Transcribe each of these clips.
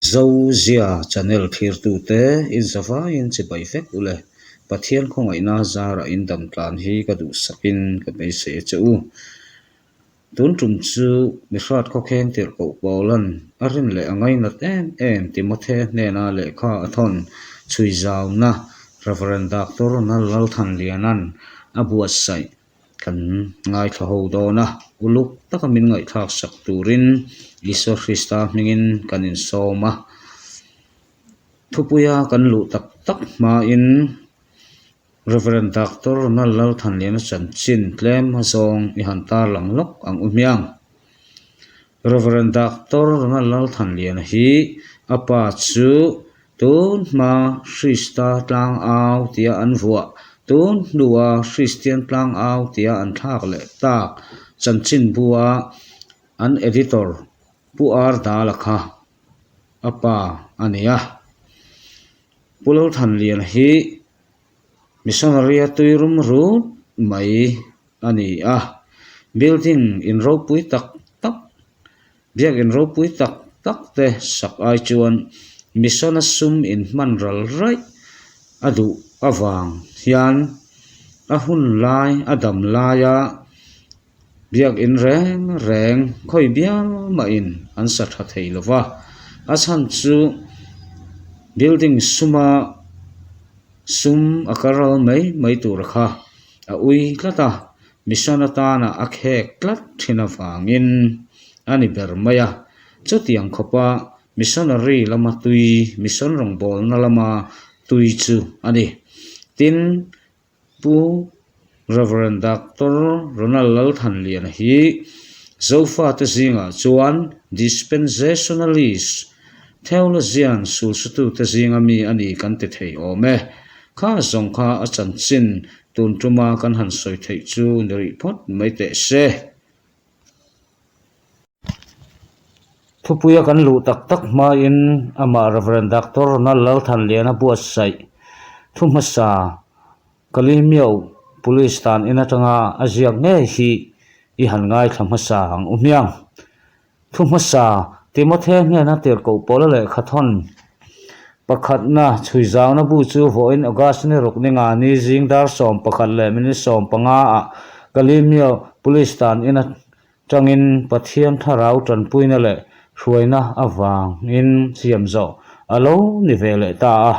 Zozia channel thlirtute in zavaiin chibai vek u le. Pathian khawngaihna zarah in dam tlan hi ka duhsakin ka beisei a che u. Tun tum chu mihrat khawkheng tirhkoh Paulan a rin leh a ngainat em em Timothe hnena lehkha a thawn chhui zauna Rev. Doctor Ronald Lalthanliana'n a buatsaih kan ngaithla ho dawn a, uluk taka min ngaihthlak sak turin Isua Krista hmingin kan insawm a. Thupuia kan luh tak tak hmain Rev. Doctor Ronald Lalthanliana chanchin tlem a zawng i han tarlang lawk ang u hmiang. Rev. Doctor Ronald Lalthanliana hi a pa chu tun hma Krista tlangau tia an vuah, tun hnua Kristian tlangau tia an thlak leh tak chanchinbua an editor Pu R. Dala kha a pa a ni a. Pu Lalthanliana hi missionary a tui rum rut mai a ni a, building in ropui tak tak, biakin ropui tak tak te sak ai chuan mission a sum in hman ral raih a duh avang hian a hun lai a dam laia Biakin reng reng khawi bial mahin an sa tha thei lo va, a chhan chu building suma sum a kal ral mai mai tur kha a ui tlat a, mission atana a khek tlat thin avangin a ni ber mai a, chutiang khawpa missionary lama tui mission rawngbawlna lama tui chu a ni. Tin. Pu Rev. Doctor Ronald Lalthanliana hi Zofate zingah chuan Dispensationalist Theologian sulsutute zinga mi a ni kan ti thei awm e. Kha zawng kha a chanchin tun tuma kan han sawi theih chu ni rih phawt mai teh se. Thupuia kan luh tak tak hmain amah Rev. Doctor Ronald Lalthanliana buatsaih thu hmasa Kalimiau Police tan in atanga a ziak ngei hi i han ngaithla hmasa ang u hmiang. Thu hmasa Timothy hnena tirhkoh pawla lehkha thawn pakhatna chhuizauna bu chu vawiin August ni ruk ninga ni zing dar 11 leh minute 15 ah Kalimiau Police tan in Tangin Pathian thlarau tanpuina leh hruaina avangin siam zawh a lo ni ve leh ta a.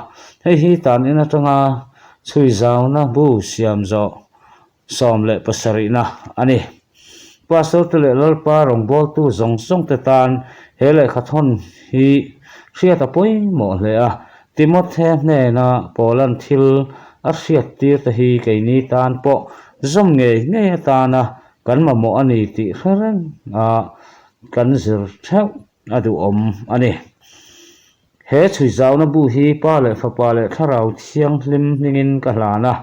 Hei hi tan in atanga chhui zauna bu siam zawh 17na a ni. Pastor te leh Lalpa rawngbawltu zawng zawng te tan he lehkha thawn hi hriat a pawimawh hle a. Timothy hnena Paulan thil a hriattir te hi keini tan pawh zawm ngei ngei atana Kan mamawh a ni tih hre reng a kan zir theuh a duhawm a ni. He chhuizauna bu hi Pa leh Fapa leh Thlarau Thianghlim hmingin ka hlan a,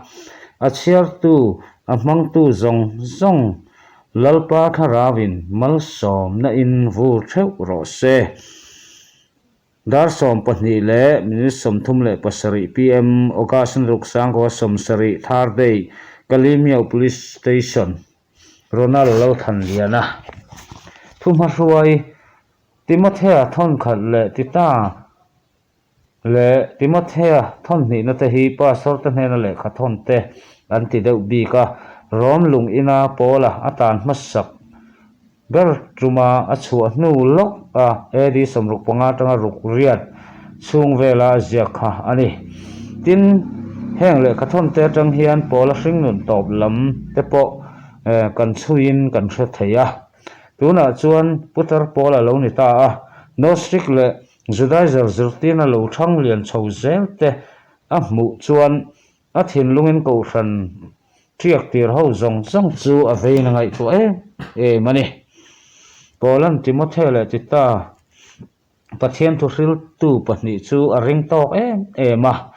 a chhiartu, a hmangtu zawng zawng Lalpa Thlarauin malsawmna in vur theuh rawh se. Dar 12 leh minute 37 pm, August ni ruk sangkua 70, Thursday, Kalimiau Police Station, Ronald Lalthanliana. Thuhmahruai, Timothea thawnkhat leh Tita leh Timothea thawnhnihna te hi pastor te hnena lehkha thawn te an ti deuh bik a, Rom lung ina Paula a tan hmasak Ber tuma a chhuah hnu lawk a AD 65 atanga ruk riat chhung vela a ziak kha a ni. Tin, heng lehkha thawn te atang hian Paula hringnun tawp lam te pawh kan chhuiin kan hre thei a. Tunah chuan Putar Paul a lo ni ta a, Gnostic leh Judaizer zirtirna lo thang lian chho zel te a hmuh chuan A thinlungin kohhran ṭiak tir ho zawng zawng chu a vein a ngaihtuah em em a ni. Paulan Timothe leh Tita Pathian thuhriltu pahnih chu a ring tawk em em a,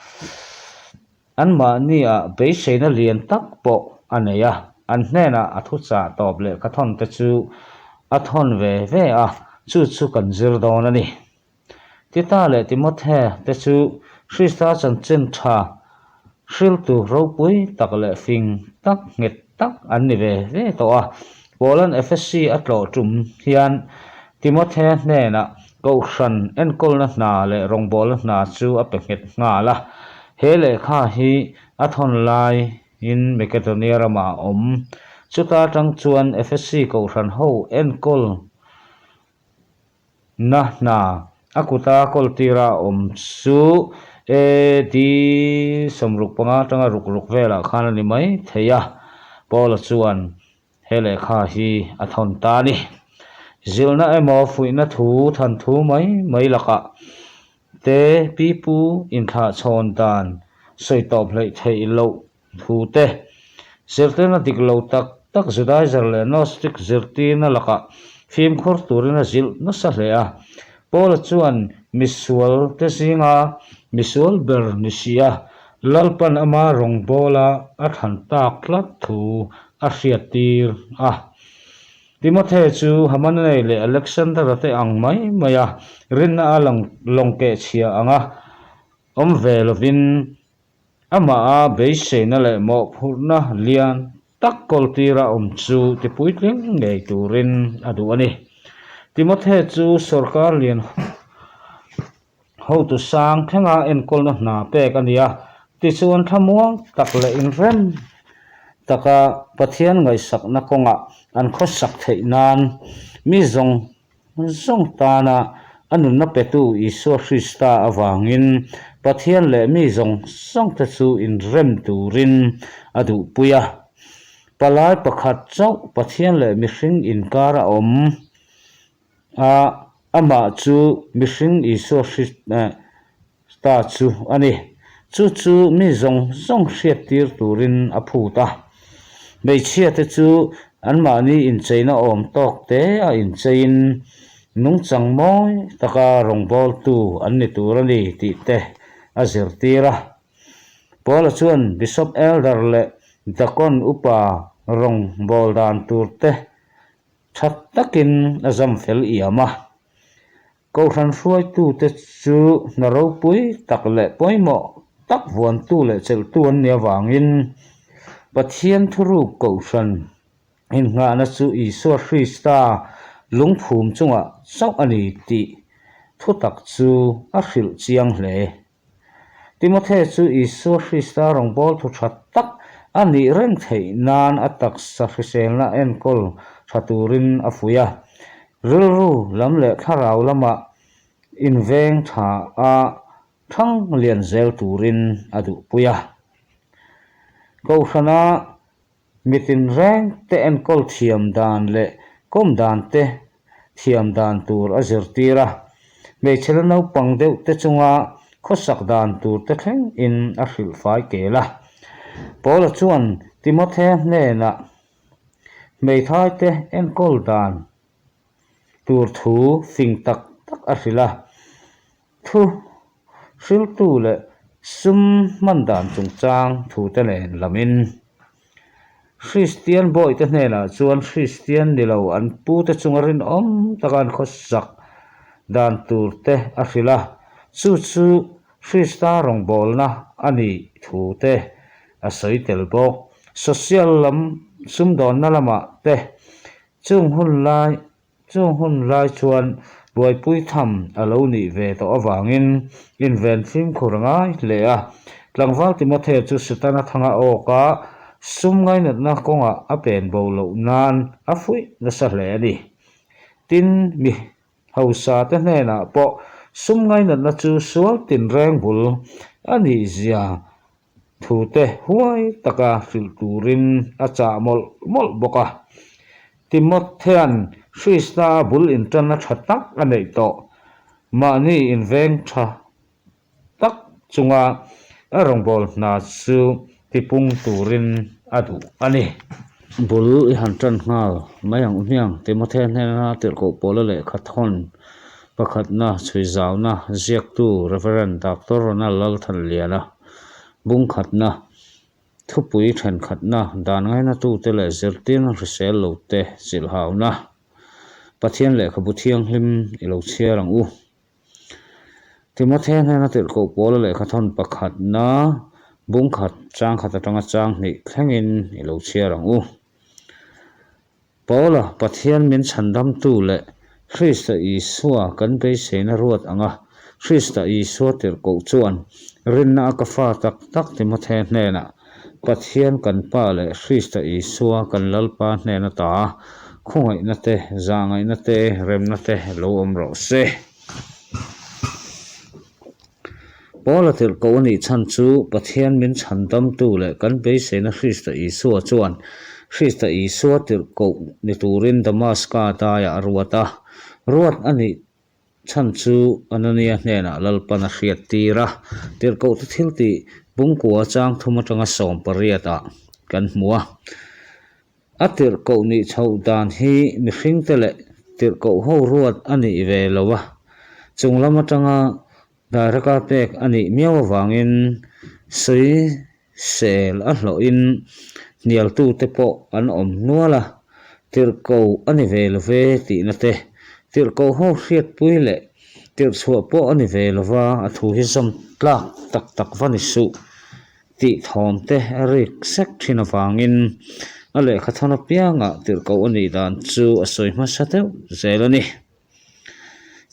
anmahniah beiseina lian tak pawh a nei a, an hnenah a thuchah tawp lehkha thawn te chu a thawn ve ve a, chu chu kan zir dawn a ni. Tita leh Timothe te chu Krista chanchin tha hriltu ropui tak leh fing tak nghet tak an ni ve ve tawh a. Paulan Efesi a tlawh tum hian Timothe hnenah Kohhran enkawlna hna leh rawngbawlna hna chu a pe nghet nghal a. He lehkha hi a thawn laiin Makedonia ramah a awm. Chuta atang chuan Efesi Kohhran ho enkawl na hna a kuta kawltira a awm chu AD 65 atanga ruk ruk velah khan a ni mai thei a, Paula chuan He lehkha hi a thawn ta a ni. Zilhna emaw fuihna thu than thu mai mai lakah te pipu inthlahchhawn dan sawi tawp hleih theih loh thu te, zirtirna dik lo tak tak Judaizer leh Gnostic zirtirna lakah fimkhur turin a zilh nasa hle a. Paula chuan misual te zinga misual ber ni si a, Lalpan ama rawngbawla a thlan tak tlat thu a hriattir a. Timothy chu Hamanei leh Alexander-a te ang mai maia rinna a lawng keh chhia anga awm ve lovin amaha beiseina leh mawhphurhna lian tak kawltira awm chu tipuitling ngei turin a duh a ni. Timothy chu sorkar lian Hotu sang thlenga enkawlna hna pek a ni a, tichuan thlamuang tak leh inrem taka Pathian ngaihsakna kawngah an khawsak theih nan mi zawng zawng tana a nunna petu Isua Krista avangin Pathian leh mi zawng zawngte chu inrem turin a duhpui a. Palai pakhat chauh Pathian leh mihring inkar a awm A, amah chu mihring Isua Krista chu a ni. Chu chu mi zawng zawng hriattir turin a phut a. Hmeichhiate chu anmahni incheina awm tawk te a incheiin nungchang mawi taka rawngbawltu an ni tur a ni tih te a zirtir a. Paula chuan Bishop Elder leh Deacon upa rawngbâwl dan tur te Tha takin a zam fel iam a. Kohhran hruaitute chu hna ropui tak leh pawimawh tak vuantu leh chelhtu an nih avangin Pathian thuruk kohhran innghahna chu Isua Krista lungphum chungah chauh a ni tih thutak chu a hrilh chiang hle. Timothy chu Isua Krista rawngbâwl thu ṭha tak a nih reng theih nân a taksa hriselna enkawl ṭha tûrin a fuih a. Rilru lam leh thlarau lamah invêng ṭha a thang lian zêl tûrin a duhpui a. Kohhrana Mi tinreng te enkawl thiam dan leh kawm dan te thiam dan tur a zirtir a, hmeichhe la naupang deuh te chunga khawsak dan tur te thleng in a hrilh fai kel a. Paula chuan Timothea hnenah hmeithai te enkawl dan tur thu fing tak tak a hrilh a, Thu hriltu leh sum hman dan chungchang thute nen lamin Kristian bawihte hnenah chuan Kristian ni lo an pute chunga rinawm taka an khawsak dan turte a hrilh a, chu chu Krista rawngbawlna a nih thute a sawi tel bawk. Social lam sumdawnna lamah te chung hun lai Chung hun lai chuan buaipui tham a lo nih ve tawh avangin inven fimkhur a ngai hle a. Tlangval Timothea chu Setana thanga awk a, sum ngainatna kawngah a pen bo loh nan a fuih nasa hle a ni. Tin, mi hausa te hnenah pawh sum ngainatna chu sual tinreng bul a nih zia Thute huai taka hrilh turin a chah mawlh mawlh bawk a. Timothea'n Krista a bul inṭanna ṭha tak a neih tawh. Mahni inveng ṭha tak chunga a rawngbâwl hna chu tipung turin a duh a ni. Bul i han ṭan nghal mai ang u hmiang. Timothea hnena tirhkoh pawla lehkha thawn pakhatna chhui zauna ziaktu Rev. Doctor Ronald Lalthanliana Bungkhatna, thupui thenkhatna, dan ngainatute leh zirtirna hrisel lote zilhhauna, Pathian lehkhabu thianghlim i lo chhiar ang u. Timothea hnena tirhkoh pawla lehkhathawn pakhatna, bungkhat changkhat atanga chang hnih thlengin i lo chhiar ang u. Paula, Pathian min chhandamtu leh Krista Isua kan beiseina ruat ang a, Krista Isua tirhkoh chuan rinna a ka fa tak tak Timothea hnenah, Pathian kan Pa leh Krista Isua kan Lalpa hnen ata khawngaihna te, zahngaihna te, remna te lo awm rawh se. Paula tirhkoh a nih chhan chu Pathian min chhandamtu leh kan beiseina Krista Isua chuan Krista Isua tirhkoh ni turin Damaska daiah a ruat a. Ruat a nih chhan chu Anania hnenah Lalpan a hriat tir a, tirhkohte thiltih bungkua chang thum atanga sawmpariatah kan hmu a. A tirhkoh nih chhoh dan hi mihringte leh tirhkoh ho ruat a nih ve lo a, chung lam atanga dairaka pek a nih miau avangin sawi sel a hlawhin hnialtute pawh an awm nual a, tirhkoh a ni ve lo ve tihna te, tirhkoh ho hriatpui leh tirhchhuah pawh a ni ve lo va, a thu hi zawm tlak tak tak va ni suh. Tih thawm te a rik sek thin avangin a lehkha thawn apiangah tirhkoh a nih dan chu a sawi hmasa deuh zel a ni.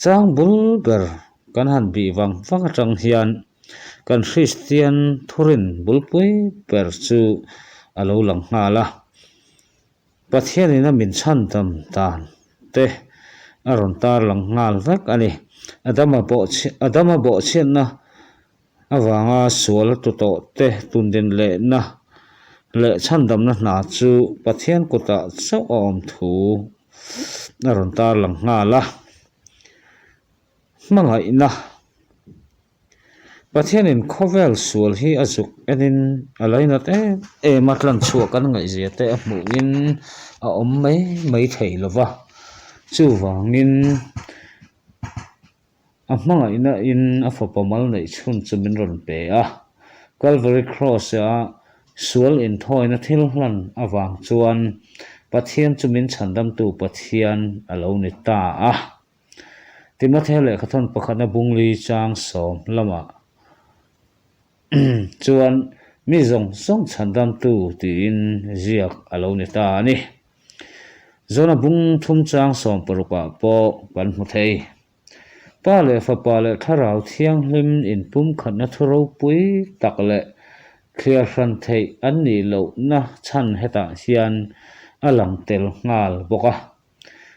Chang bul ber kan han bih vang vang atang hian kan Kristian thurin bulpui ber chu a lo lang nghal a. Pathianin a min chhandam dan te a rawn tarlang nghal vek a ni. Adama Adama bawhchhiatna Avanga sual a tu tawh te tundin lehna leh chhandamna hna chu Pathian kutah chauh a awm thu a rawn tarlang nghal a. Hmangaihna Pathianin khawvel sual hi a zuk enin a lainat em em a, tlanchhuah kan ngaihzia te a hmuhin a awm mai mai thei lo va, chuvangin A hmangaihna in a fapa mal neih chhun chu min rawn pe a, Calvary Cross-a sual inthawina thil hlan avang chuan Pathian chu min chhandamtu Pathian a lo ni ta a. Timothea lehkhathawn pakhatna bungli chang sawm lamah chuan mi zawng zawng chhandamtu tiin ziak a lo ni ta a ni. Zawna bung thum chang sawm parukah pawh kan hmu thei. Pa leh Fapa leh Thlarau Thianghlim inpumkhatna thu ropui tak leh thliar hran theih an nih lohna chhan hetah hian a lang tel nghal bawk a.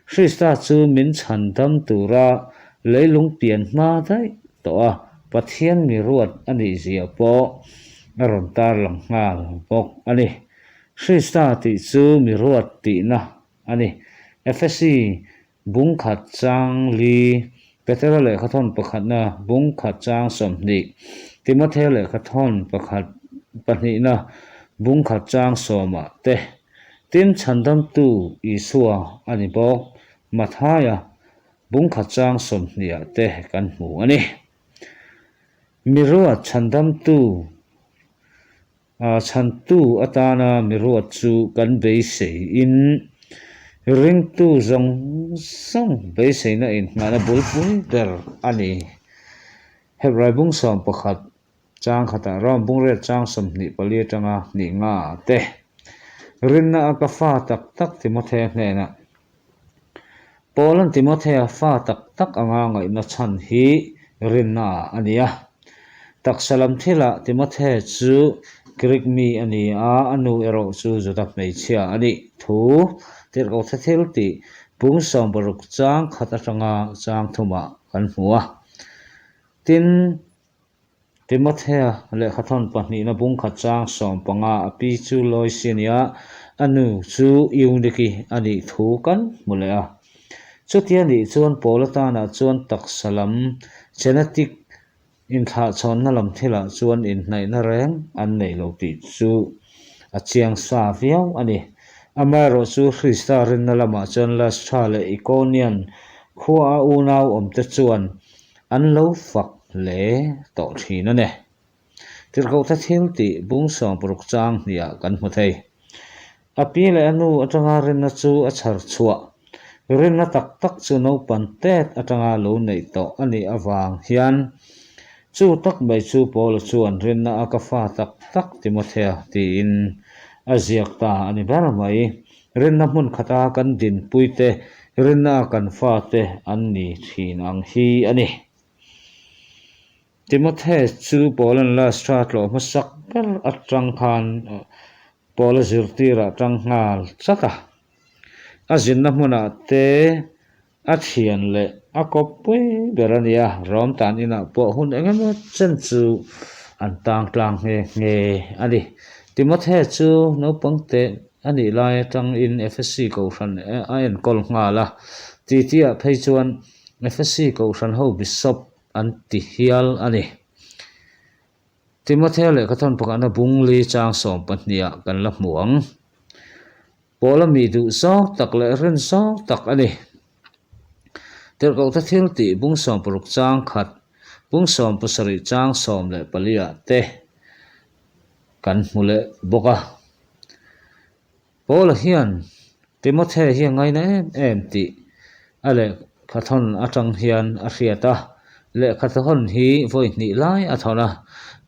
Krista chu min chhan dam tura leilung pian hma daih tawh a, Pathian mi ruat a nih zia pawh a rawn tarlang nghal bawk a ni. Krista tih chu mi ruat tihna a ni. Efesi Bung khat chang li, Petera lehkhathawn pakhatna bung khat chang 20, Timothea lehkhathawn pakhat pahnihna bung khat chang sawmah te, tin chhandamtu Isua a ni bawk, Mathaia bung khat chang 20 ah te kan hmu a ni. Miruat chhandamtu. Chhantu atana mi ruat chu kan beiseiin ringtu zawng zawng beiseina inhmahna bulpui ber a ni. Hebrai bung 11 chang khatah Rom bungriat chang 24 atanga hnih nga te rinna a ka fa tak tak Timothea hnenah Paula'n Timothea fa tak tak anga ngaihna chhan hi rinna ah a ni a. Taksa lam thilah Timothea chu Greek mi a ni a, a nu erawh chu Juda hmeichhia a nih thu tirhkohte thil tih pung 60 chang khat atanga chang thumah kan hmu a. Tin, Timothea lehkhathawn pahnihna bung khat chang 15 a pi chu Loisi a ni a, a nu chu Euniki a nih thu kan hmu leh a. Chutia nih chuan Paula tanah chuan taksa lam genetic inthlahchhawnna lam thilah chuan inhnaihna reng an nei lo tih chu a chiang sa viau a ni. Amaherawhchu Krista rinna lamah chuan Lastra leh Ikonian khua a unau awmte chuan An lo fak hle tawh thin a ni. Tirhkohte thil tih bung 60 chang hniah kan hmu thei. A pi leh a nu atanga rinna chu a chhar chhuah. Rinna tak tak chu naupan tet atanga lo neih tawh a nih avang hian chu tak mai chu Paula chuan rinna a ka fa tak tak Timothea tiin a ziak ta a ni ber mai. Rinna hmun khata kan dinpuite. Rinna a kan fate an ni thin ang hi a ni. Timothe chu Paula'n Lystra tlawh hmasak ber atang khan Paula zirtirah tang nghal chat a. A zinna hmunah te A thian leh a kawppui ber a nia, Rom tan inah pawh hun eng emaw chen chu an tang tlang nghe nghe a ni. Timothe chu naupang te a nih lai atangin Efesi kohhran a enkawl nghal a, titiah phei chuan Efesi kohhran ho bishop an ti hial a ni. Timothe lehkha thawn pakhatna bungli chang sawmpahniha kan la hmu ang. Paula mi duh zawng tak leh rin zawng tak a ni. Tirhkohte thil tih bung 60 chang khat, bung 17 chang 14 ah te kan hmu leh bawk a. Paula hian Timothe hi a ngaina em em tih a lehkhathawn atang hian a hriat a. Lehkhathawn hi vawi hnih lai a thawn a,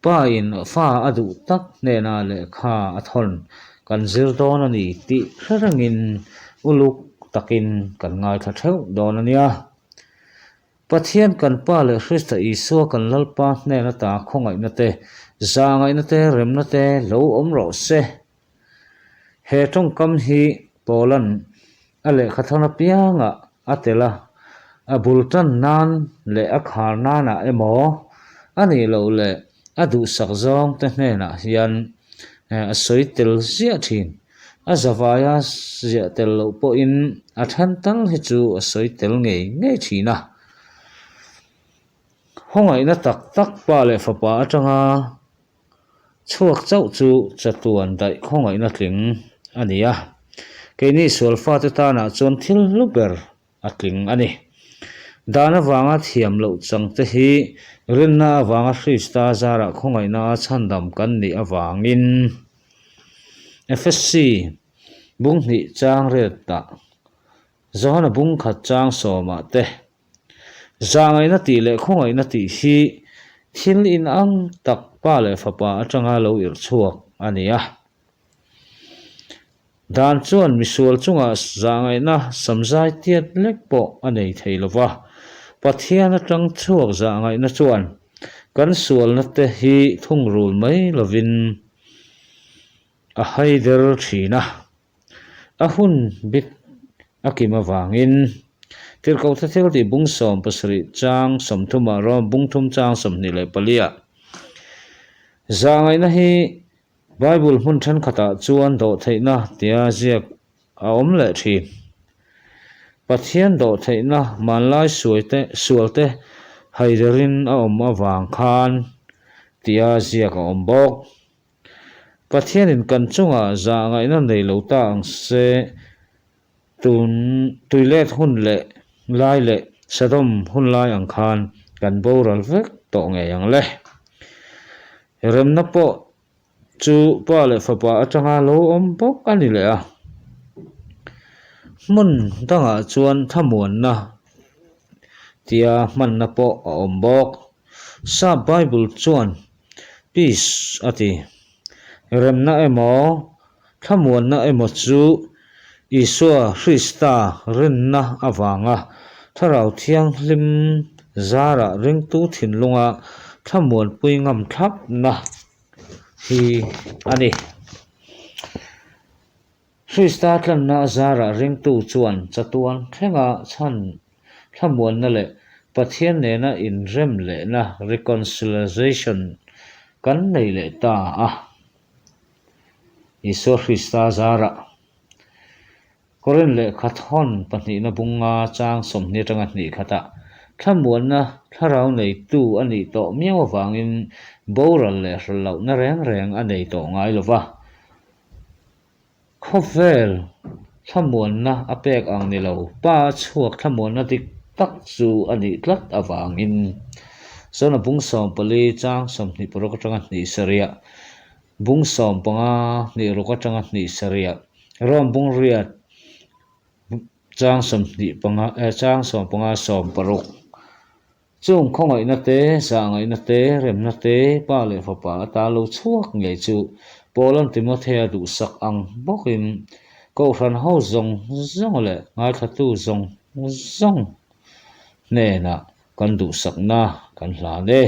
pa in fa a duh tak hnena lehkha a thawn kan zir dawn a ni tih hre rengin uluk takin kan ngaithla theuh dawn a nia. Pathian kan Pa leh Krista Isua kan Lalpa hnen ata khawngaihna te, zahngaihna te, remna te lo awm rawh se. He tawngkam hi Paula'n a lehkha thawn apiangah a tel a, a bul tan nan leh a khar nanah emaw a nih loh leh a duhsak zawng te hnenah hian a sawi tel ziah thin. A zavaia ziah tel loh pawhin a then tal hi chu a sawi tel ngei ngei thin a. Khawngaihna tak tak pa leh fapa atanga Chhuak chauh chu chatuan daih khawngaihna tling a ni a, keini sual fate tanah chuan thil hlu ber a tling a ni. Dan avanga thiam loh changte hi rinna avanga Krista zarah khawngaihna a chhandam kan nih avangin Efesi bung hnih chang riatah Johana bung khat chang sawmah te Zahngaihna tih leh khawngaihna tih hi thil inang tak pa leh fapa atanga lo irh chhuak a ni a. Dan chuan misual chungah zahngaihna samzai tiat lek pawh a nei thei lo va, Pathian atang chhuak zahngaihna chuan kan sualna te hi thungrul mai lovin a haider thin a. A hun bik a kim avangin Tirhkohte thil tih bung 70 chang 30 ah rawm bung thum chang 24 ah zahngaihna hi Bible hmun thenkhatah chuan dawhtheihna tia ziak a awm leh thin. Pathian dawhtheihna hmanlai suaite sualte haiderin a awm avang khan tia ziak a awm bawk. Pathianin kan chungah zahngaihna nei lo ta ang se, tun tuilet hun leh lai leh Sodom hun lai ang khan kan boral vek tawh ngei ang le. Remna pawh chu Pa leh Fapa atanga lo awm bawk a ni leh a. Hmun dangah chuan thlamuanna tia hmanna pawh a awm bawk. Sap Bible chuan Peace a ti. Remna emaw, thlamuanna emaw chu Isua Krista rinna avanga Thlarau Thianghlim zarah ringtu thinlunga thlamuanpui ngam thlapna hi a ni. Krista tlanna a zarah ringtu chuan chatuan thlenga chhan thlamuanna leh Pathian nena inrem lehna, reconciliation, kan nei leh ta a. Isua Krista zarah Korin lehkha thawn pahnihna bunga chang 20 atanga hnih khatah thlamuanna thlarau neitu a nih tawh miau avangin boral leh hralhlohna reng reng a nei tawh ngai lo va. Khawvel thlamuanna a pek ang ni lo, pa a chhuak thlamuanna dik tak chu a nih tlat avangin Sona bung 14 chang 26 atanga hnih sarih, bung 15 hnih ruk atanga hnih sarih, Rom bung riat chang 25 chang 15 16. Chung khawngaihna te, zahngaihna te, remna te, Pa leh Fapa ata lo chhuak ngei chu Paula'n Timothea duhsak ang bawkin. Kohhran ho zawng zawng leh ngaithlatu zawng zawng hnenah kan duhsakna kan hlan e.